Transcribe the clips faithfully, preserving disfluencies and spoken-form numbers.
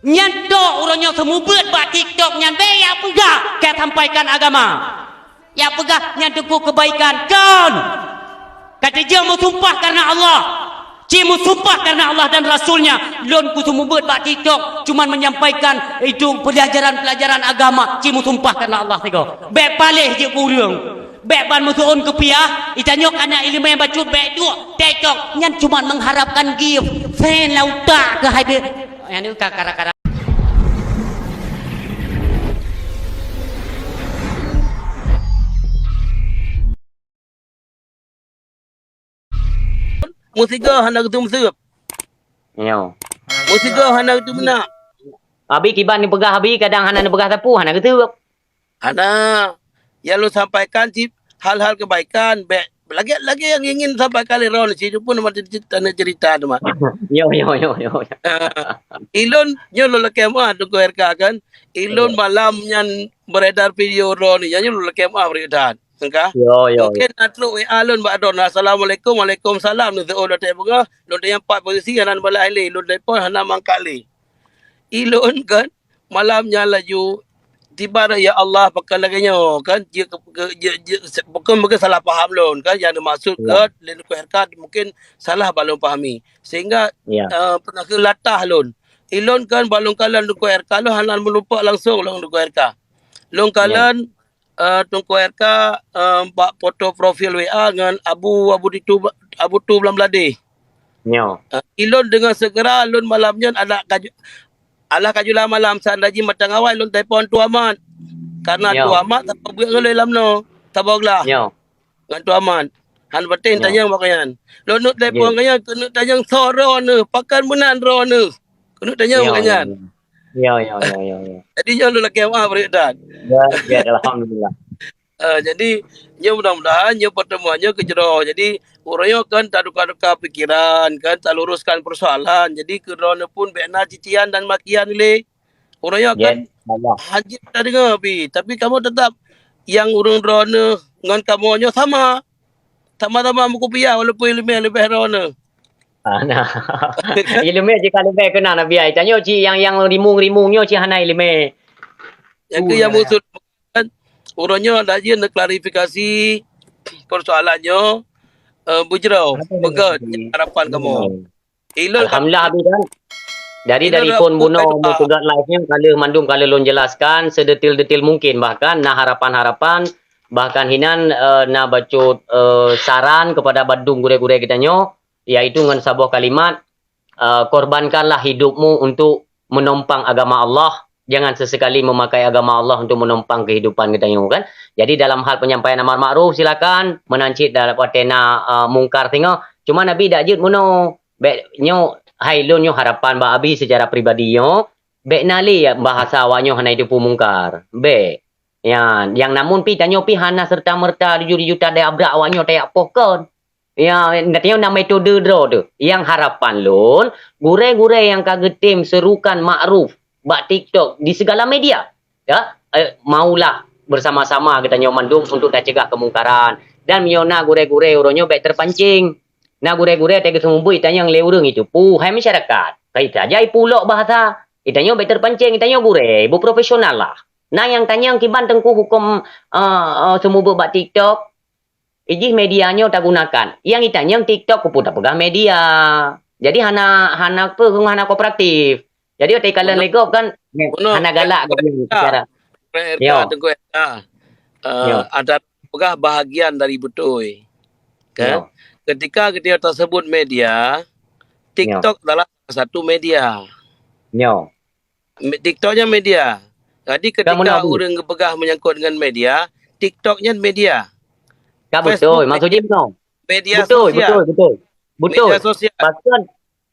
Nyan tok uroe nyoe seumeubeuet bak TikTok nyan, bèk jak peugah ka sampaikan agama. Jak peugah nyan teungku keubaikan, kon! Ka teuh jeuet meusumpah kareuna Allah. Ci meusumpah kareuna Allah dan Rasul-Nya, lôn kuseumeubeuet bak TikTok cuman menyampaikan itu pelajaran-pelajaran agama, ci meusumpah kareuna Allah sigoe. Bèk paléh jeuet keu ureueng. Bèk ban meuseuôn keupiah, geutanyoe kana ileumèe bacut bèk duek TikTok. Nyan cuman mengharapkan gift, fan lam utak keuh hai beuet. Nyan ka kara-kara. Meusigoe hana geuteumeuseub. Nyoe. Meusigoe hana geuteumeunak. Abi kiban neupeugah abi, kadang hana neupeugah sapeue, hana geuteumeuseub. Hana. Nyang lôn sampaikan cit hal-hal kebaikan, bèk lagèe-lagèe nyang ingin sampaikan lé droeneuh cit pun meuteumèe cerita teuma. Yo, yo, yo, yo. Ilôn nyoe lôn lakèe meu'ah Teungku R K kan. Ilôn malam nyan beredar video droeneuh nyan, nyoe lôn lakèe meu'ah bri that. Engka? Yo, yo, yo. Mungkin na trok W A lôn bak droeneuh, "Assalamualaikum." "Waalaikumsalam." Lôn seuôt watèe beungoh, lôn tanyong pat posisi hana neubalah lé, lôn telepon hana mangkat lé. Ilôn kan, malam nyan laju tiba dah, "Ya Allah, pakon lagèe nyoe?" Kan, jeuet ke, ke, jeuet, jeuet, se-, bukan, bukan salah paham lôn kan, nyang dimaksud ke lé Teungku R K mungkin salah bak lôn pahami. Sehingga, eh, peureunah kheueh latah lôn. Ilôn kan, bak lôn kalon Teungku R K, lôn hana meulumpok langsong lôn Teungku R K. Lôn kalon eh, Teungku R K, eh, bak foto profil W A ngon Abu, Abu Ditu, Abu Tu Blang Bladeh. Nyoe. Eh, ilôn deungon segera lôn malam nyan adak kaju-, alah kajula malam, seandai jih mantong awai lôn telepon Tuamat. Karena Tuamat saboh buet ngon lôn lam noe, saboh glah. Nyoe. Ngon Tuamat. Han patéh tanyong bak nyan. Lôn neuk telepon ngon nyan, keuneuk tanyong soe droeneuh, pakon meunan droeneuh. Keuneuk tanyong bak nyan. Yo, yo, yo, yo, yo. Jadi nyoe lôn lakèe meu'ah bri that. Ya, ya, alhamdulillah. Eh, jadi nyoe mudah-mudahan nyoe pertemuan nyoe keujroh. Jadi uroe nyoe kan taduka-duka pikiran, kan taluruskan persoalan. Jadi keu droeneuh pun bèk na cician dan makian lé. Uroe nyoe kan hana jeuet tadeungoe pi, tapi kamoe teutap nyang ureueng droeneuh ngon kamoe nyoe sama. Sama-sama meukupiah walaupun ileumèe leubeh droeneuh. Ah, nah. Ileumèe jih ka leubeh keunan, Abi ai. Tanyoe cit nyang, nyang rimung-rimung nyoe cit hana ileumèe. Nyang keuh nyang maksud kan, uroe nyoe dak jeuet neuklarifikasi persoalan nyoe, eh, beujroh, beugèt harapan kamoe. Ilôn ka Alhamdulillah, Abi kan. Jadi ilôn dari dak phon bunoe meupeugah live nyoe ka lheueh mandum ka lheueh lôn jelaskan sedetil-detil mungkin, bahkan na harapan-harapan, bahkan hinan, eh, na bacut, eh, saran kepada bandum gurèe-gurèe geutanyoe, yaitu ngon saboh kalimat, eh, "Korbankanlah hidupmu untuk menompang agama Allah, jangan sesekali memakai agama Allah untuk menompang kehidupan geutanyoe," kan. Jadi dalam hal penyampaian amar makruf silakan, meunan cit dalam watèe na, eh, mungkar singoh. Cuma Abi dak jeuet meunoe. Bèk nyoe, hai lôn nyoe harapan bak Abi secara pribadi nyoe, bèk na lé bahasa awak nyoe hana jiteupeue mungkar. Bèk. Ya, nyang namun pi tanyoe pi hana serta-merta laju-laju tadabrak awak nyoe tajak poh kon. Ya, tanyoe na metode droe teuh. Nyang harapan lôn, gurèe-gurèe nyang ka geutem serukan makruf bak TikTok di segala media. Ya, eh, maulah bersama-sama geutanyoe mandum untuk tacegah kemungkaran. Dan meunyoe na gurèe-gurèe uroe nyoe bèk terpancing. Na gurèe-gurèe teuh geuseumeubeuet tanyong lé ureueng itu, puhai masyarakat. Kai saja ipulok bahasa. Itanyoe bèk terpancing, itanyoe gurèe, bu profesional lah. Na nyang tanyong kiban teungku huköm, eh, eh, seumeubeuet bak TikTok. Ijih media nyoe tagunakan. Nyang itanyong TikTok keupeue tapeugah media. Jadi hana, hana peue, hana kooperatif. Jadi watèe kalon lé gob kan, hana galak gob nyan secara. Yo. Teungku Eka, eh, ada peugah bahagian dari beutôi. Kan? Yo. Ketika kita tersebut media, TikTok adalah salah satu media. Yo. Me-, TikTok nyan media. Jadi ketika ureueng geupeugah menyangkut dengan media, TikTok nyan media. Ka beutôi, maksud jih meunoe. Media sosial. Beutôi, beutôi, beutôi. Beutôi. Media sosial. Pakon,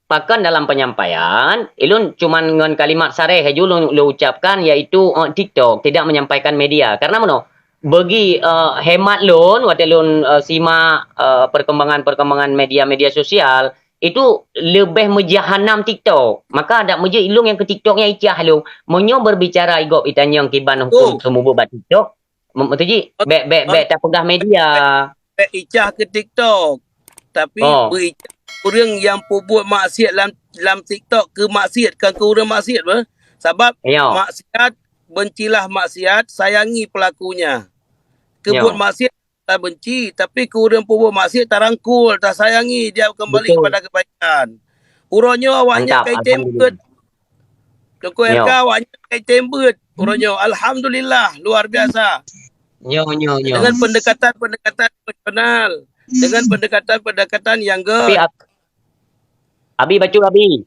pakon dalam penyampaian, ilôn cuman ngon kalimat sareh laju lôn, lôn ucapkan, yaitu, eh, TikTok, tidak menyampaikan media. Karena meunoe, bagi, eh, hemat lôn, watèe lôn, eh, simak, eh, perkembangan-perkembangan media-media sosial, itu leubeh meujahanam TikTok. Maka dak meujeuet ilôn nyang keu TikTok nyan icah lôn. Meunyoe berbicara igob itanyong kiban huköm seumeubeuet bak TikTok, meutuji, bèk, bèk, bèk tapeugah media. Bèk icah keu TikTok. Tapi beuicah ureueng nyang peubuet maksiat lam, lam TikTok keu maksiat, kon keu ureueng maksiat bah. Sabab, yo, maksiat, bencilah maksiat, sayangi pelakunya. Keu, yo, buet maksiat tabenci, tapi keu ureuëng peubuet maksiat tarangkul, tasayangi, dia kembali, betul, kepada kebaikan. Uroe nyoe awaknyan, mantap, kai tem beuet. Alhamdulillah. Teungku, yo, R K, awaknyan kai tem beuet uroe nyoe. Alhamdulillah, luar biasa. Yo, yo, yo. Dengan pendekatan-pendekatan emosional, dengan pendekatan-pendekatan yang, tapi, good. Ab-, Abi bacut, Abi.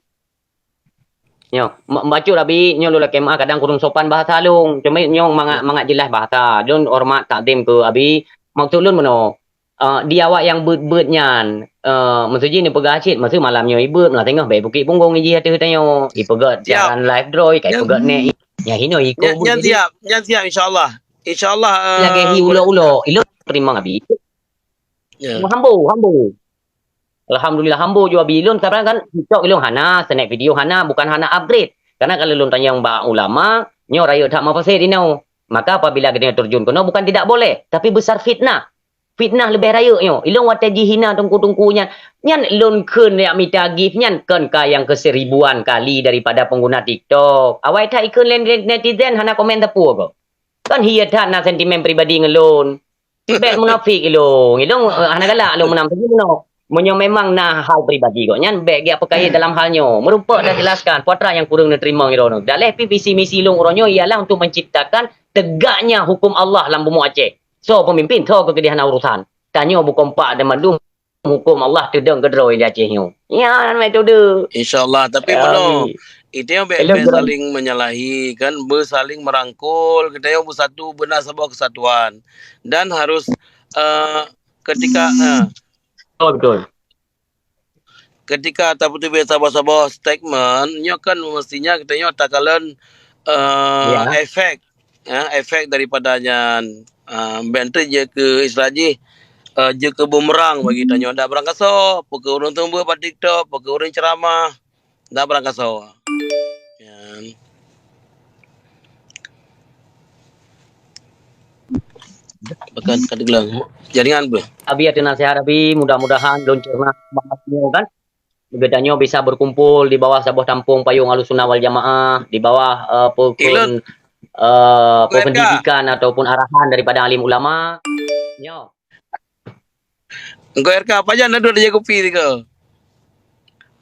Nyoe, ma-, bacut Abi, nyoe lôn lakée meu'ah kadang kureueng sopan bahasa lôn. Cuma nyoe mangat, mangat jeulaih bahasa. Lôn horeumat takzim keu Abi. Maksud lôn meunoe, eh, di awak nyang beuet-beuet nyan, eh, meuseujih neupeugah cit, masa malam nyoe ibeuet, meulah teungoh bèk bukit punggong jih ateueh tanyoe. Ipeugah, siap, siaran live droe, ka, nyang, ipeugah nek, nyang hinoe iko nyan, nyan beuet jih. Siap, nyan siap, insyaallah. Insyaallah, eh, lagée hi ulo-ulo, ilôn teurimong Abi. Ya. Hambo, hambo. Alhamdulillah, hambo jua bi lôn sekarang kan, TikTok ilôn hana, snack video hana, bukan hana upgrade. Karena kalau lôn tanyong bak ulama, nyoe rayeuk that mufasir inoe. Maka apabila geutanyoe terjun keunoe, bukan tidak boleh, tapi besar fitnah. Fitnah leubeh rayeuk nyoe. Ilôn watée jihina teungku-teungku nyan, nyan lôn kheun jak mita gift nyan kon ka nyang keuseribuan kali daripada pengguna TikTok. Awai that ikheun lé netizen hana komen sapeue keuh. Kan hiet that na sentimen pribadi ngon lôn. Bèk munafik ilôn. Ilôn, eh, hana galak lôn meunan. Tapi meunoe, meunyoe memang na hal pribadi gobnyan, bèk geujak peukayét dalam hal nyoe. Meurumpok tajelaskan, peue atra nyang kureueng neuteurimong droeneuh. Daleh pih visi misi lôn uroe nyoe ialah untuk menciptakan tegaknya hukum Allah lam bumoe Aceh. Soe peumimpin, soe keu keudeh hana urusan. Tanyoe beukompak dan mandum hukum Allah teudong keudroe di Aceh nyoe. Nyan metode. Insya Allah, tapi meunoe, geutanyoe bèk, bèk saling menyalahi, kan, beusaling merangkul, geutanyoe beusatu beuna saboh kesatuan. Dan harus, eh, ketika, eh, betul, betul. Ketika tapeuteubiet saboh-saboh statement, nyoe kan mestinya geutanyoe takalon, eh, ya, efek, ya, efek daripada nyan, ah, bèk teuk jeuet keu istilah jih, eh, jeuet keu bumerang bagi tanyoe. Dak beurangkasoe, peu keuh ureueng seumeubeuet bak TikTok, peu keuh ureueng ceuramah, dak beurangkasoe. Nyan. Bahkan ka teugulang. Jaringan beuh. Abi ateueh nasihat Abi, mudah-mudahan lôn ceureuhnah bahas nyoe kan. Geutanyoe bisa berkumpul di bawah saboh tampông payông Ahlussunnah wal Jamaah, di bawah, eh, pokon, eh, pendidikan ataupun arahan daripada alim ulama. Nyoe. Engko R K, pajan na duek ija kupi tiga.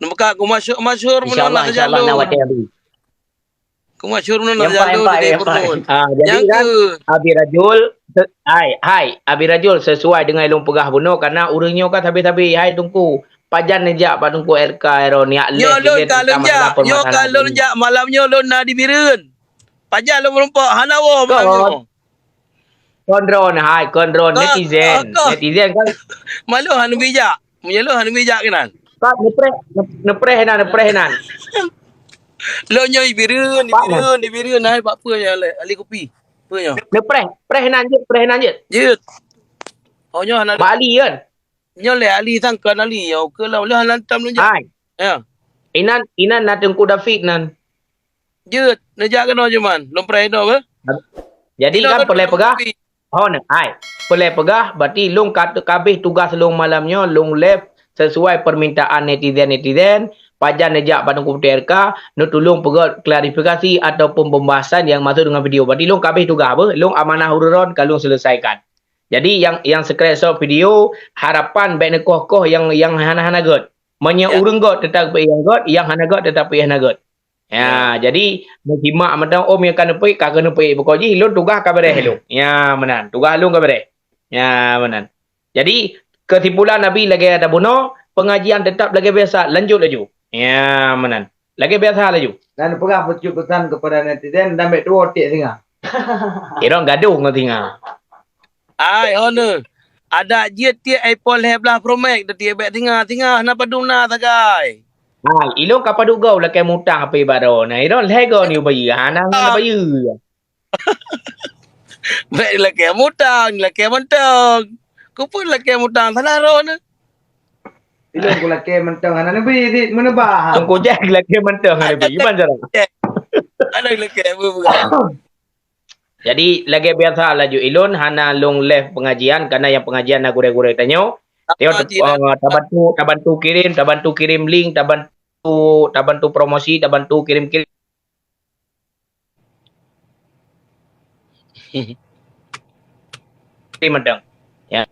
Nampak aku masyhur, masyhur. Insya Allah, insya Allah, na watèe Abi. Keumasyhur meunan. Nyang jalur empat, di empat. Ah, jadi nyang kan, ke Abi Rajul, se-, hai, hai, Abi Rajul, sesuai dengan ilôn peugah bunoe, karena ureueng nyoe kan sabe-sabe, hai Teungku, pajan neujak bak Teungku R K Aaron, nyak leh lôn ka lôn jak, nyoe ka lôn jak, malam nyoe lôn na di Bireuen. Pajan lôn meurumpok, hana woe malam nyoe. Kon droen, hai, kon droen, netizen. Netizen kan. Malu hana bijak. Meunyoe lôn hana bijak keunan. Pat neupreh, neupreh nan, neupreh nan. Lôn nyoe di Bireuen, di Bireuen, di Bireuen, hai, bak peue nyoe, ahli kupi. Peue nyoe? Neupreh, preh nan jeuet, preh nan jeuet. Jeuet. Oh, nyoe hana. Bak Ali kan? Nyoe lé Ali sangkon Ali, nyoe keu lôn, lôn hana tam lôn jak. Hai. Ya. Inan, inan na Teungku David nan. Jeuet, neujak keunoe cuman, lôn preh inoe beh. Jadi kan peureulèe peugah, ho neu, hai, peureulèe peugah, berarti lôn ka, ka habéh tugas lôn malam nyoe, lôn live sesuai permintaan netizen-netizen, pajan neujak bak Teungku Putéh R K, neutulông peugöt klarifikasi ataupun pembahasan yang masuk dengan video. Berarti lôn ka habéh tugas beh, lôn amanah uroe nyoe ka lôn selesaikan. Jadi yang, yang screenshot video, harapan bèk neukoh-koh yang, yang hana-hana göt. Meunyoe ureueng göt, teutap peuéh nyang göt, nyang hana göt, teutap peuéh hana göt. Ya, jadi, meusimak mantong, oh, meunyoe ka neupeuék, ka keuneuk peuék. Pokok jih, lôn tugaih ka beureh lôn. Ya, meunan. Tugaih lôn ka beureh. Ya, meunan. Jadi, kesimpulan Abi lagèe tabunoe, pengajian tetap lagèe biasa, lanjut laju. Ya, meunan. Lagèe biasa laju. Dan peugah peucut peusan kepada netizen, dan bèk tuwoe tiek singa. Irong gadoh ngon singa. Ai, ho neu. Adak jeuet tiek iPhone lhèe blah Pro Max, dak tiek bèk singa, singa hana padum na sagai. Hai, ilôn ka padub goe lakèe mutang H P baroe na. Ilôn lhèe goe ni bayeue, hana, hana bayeue. Bèk lakèe mutang, lakèe mantong. Keupeue lakèe mutang, salah roh na. Ilôn ku lakèe mantong, hana neubi di meuneuba. Teungku Jack lakèe mantong, hana neubi. Gimana cara? Ada lakèe apa bukan? Jadi, lagèe biasa laju ilôn hana lôn live pengajian, karena nyang pengajian na gurèe-gurèe tanyoe. Yo, eh, tabantu, tabantu kirim, tabantu kirim link, tabantu, tabantu promosi, tabantu kirim-kirim. Ti mantong. Ya.